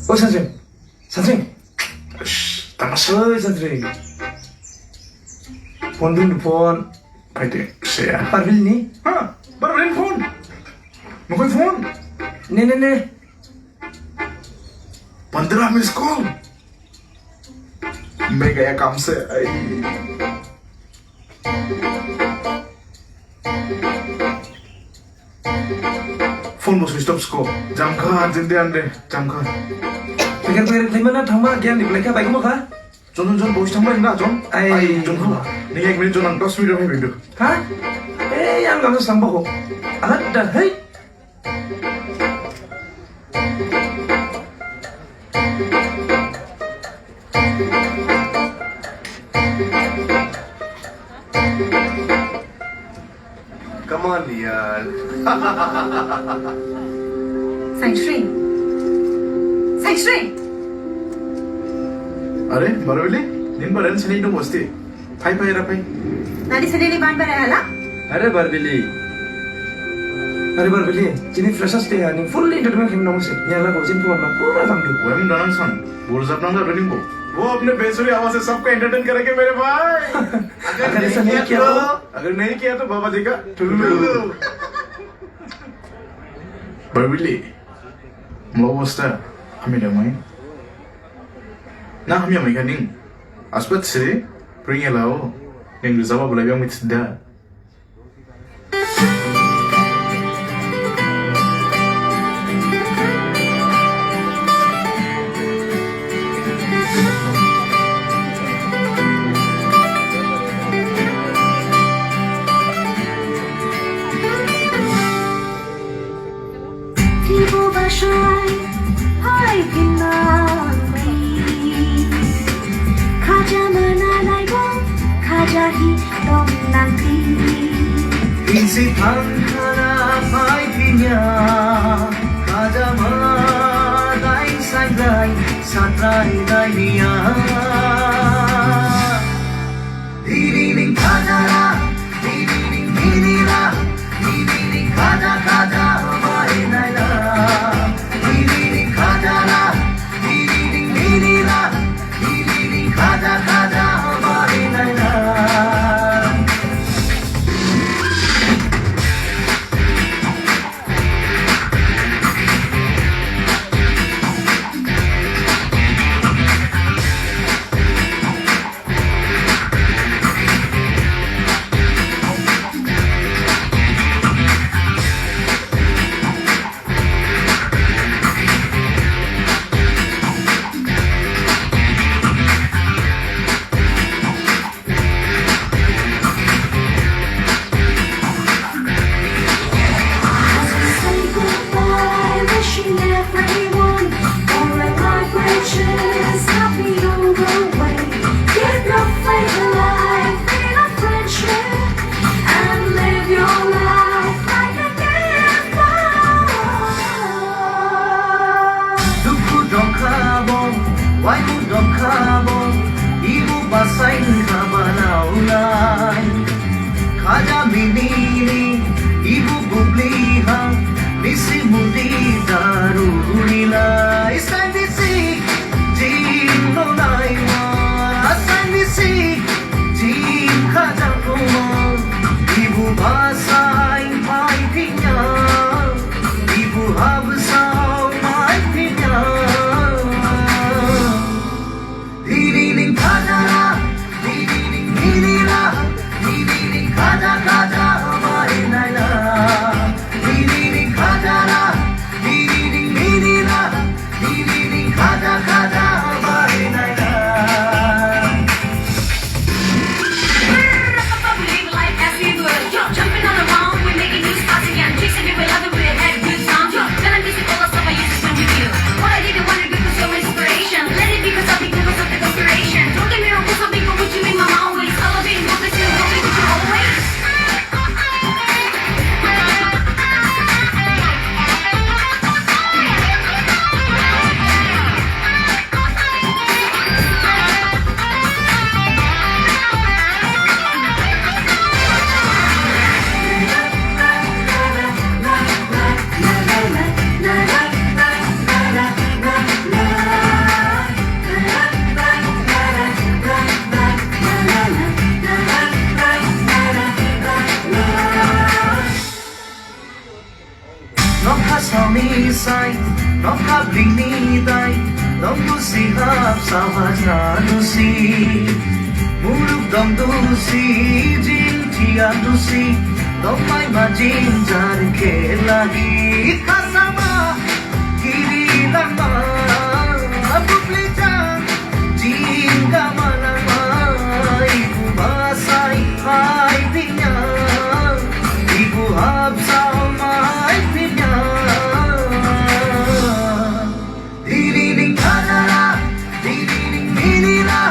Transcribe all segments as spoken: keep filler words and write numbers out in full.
O Sansring, Sansring. Shh, tangma se. Oi Sansring. Phone dun, phone. Phaide, se ya. Barbili ni? Ha, Barbili ni phone. Nukoi phone. Ne, ne, ne. Pandra miss call. Mega ya kam se. Ai. Phone bo switch off sko. Jamkha, jende ande, jamkha. Peker peker khlaimana thangma, giyan di blaikha, baiguma kha. Jon, jon, jon, bo thangma na, jon. Ai. Ai, jon kha. Ning ek minute jon, ang dos minute phai bindu. Ha? Ei, ang gamsa sangba ho. Alat da, hei. Come on, yaar. Sansring. Sansring. Are, Barbili, ning baren sini dong bosti. Phai, phai, ra phai. Nadi sini ni ban bare hala? Are, Barbili. Are, Barbili, jini freshers day ha, ning full entertainment khlaima nang se. Yala go, jin program nang, pura jamdu. Wem danang san, bor jap nang da ning bo. वो अपने बेसुरी आवाज से सबको एंटरटेन करेंगे मेरे भाई। अगर ऐसा नहीं किया तो? अगर नहीं किया तो बाबा जी का Tullu. Barbili, mlo bosta, hamya da mai. Na hamya mai ka ning. Aspat se, pring ya lao. Ning jawab lai biang mit da. Ibu basai, hai pinang. Khaja mana lai bo, khaja hi dong nang ti. Isi thangkhana phai phinya, khaja mana lai sai lai, satrai lai niya. Diri ning khaja la, diri ning diri la, diri ning khaja khaja mai nai la. Diri ning khaja la, diri ning diri la, diri ning khaja khaja mai nai la. As we say goodbye, wishing everyone all the vibrations happy all the way. Give your faith a life in a friendship and live your life like a gift. Dukhu dongkhabo, waimu dongkhabo, ibu basain khabana ulai. Khaja minini, ibu bubli ha, misi mudi daru ulila. Isai misi, jim no nai wa, asai misi, jim khaja kuma, ibu basain phai phinya. Ibu habsao mai phinya. Diri ning khaja la, Nokha saoni sai, nokha bringni dai, dong dusi hap sawa jna dusi. Muruk dong dusi, jing thia dusi, dong mai ma jing jar khe lagi. Khasama, giri langma, bubli jang, jing gama langma, ibu basai, ai pinya, ibu hap saomai pinya. Diri ding khajara, diri ding minira,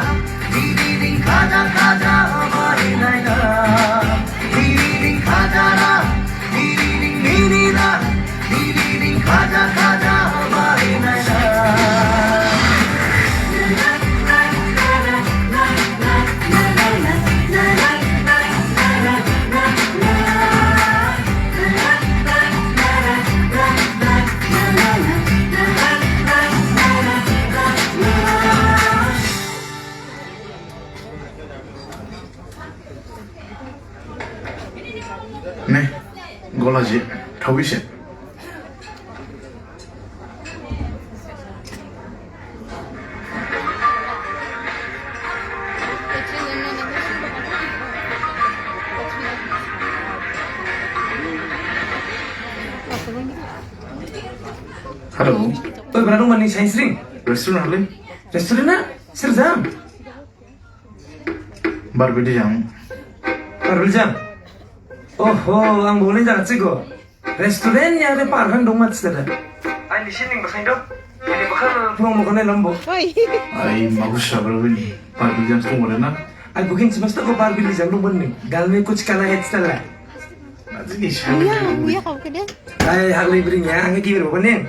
diri ding khaja khaja amai naina. Diri ding khajara, diri ding minira, diri ding khaja khaja amai naina. Ne, golaji, thaobi se. Hello. Oi, bra dong mani Sainsring. Restaurant le? Restaurant na? Sir jam? Barbili jang. Barbili jang. Oho, ang boleh jang sih go. Restaurant ya ada parhan dong mat sada. Ai, di sini bakal dong. Ini bakal pulang makan lambo. Oi. Ai, bagus ya Barbili. Barbili jang tuh mana na? Ai, booking semesta ko Barbili jang dong bening. Dal mein kuch kala hai sala. Iya, iya, kau kena. Ai, hak lei bring ya, ang ki bring bening.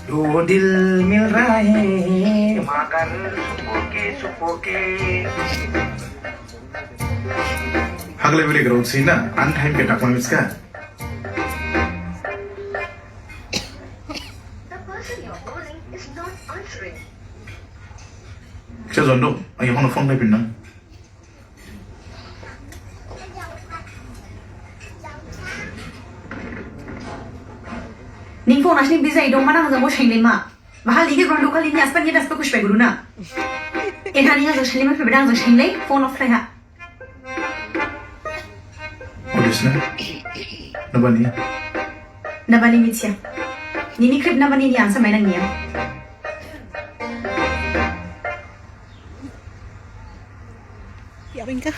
Do dil mil rahe, magar supoke supoke. Hak lei bring ground sina, an time ke tak mamiska. The person you're calling is not answering. Kya jondo, ayo kono phone pe pinna. Ning phone asni bijai dong mana hajang bo senglaima. Bahal dige grondo kali ni aspan ye daspa kush pe guru na. Ena ning hajang senglaima pe bedang hajang senglai phone off lai ha. Odisna. Nabani. Nabani mithiya. Nini khrip nabani ni answer mainang niya. Ya, bingka.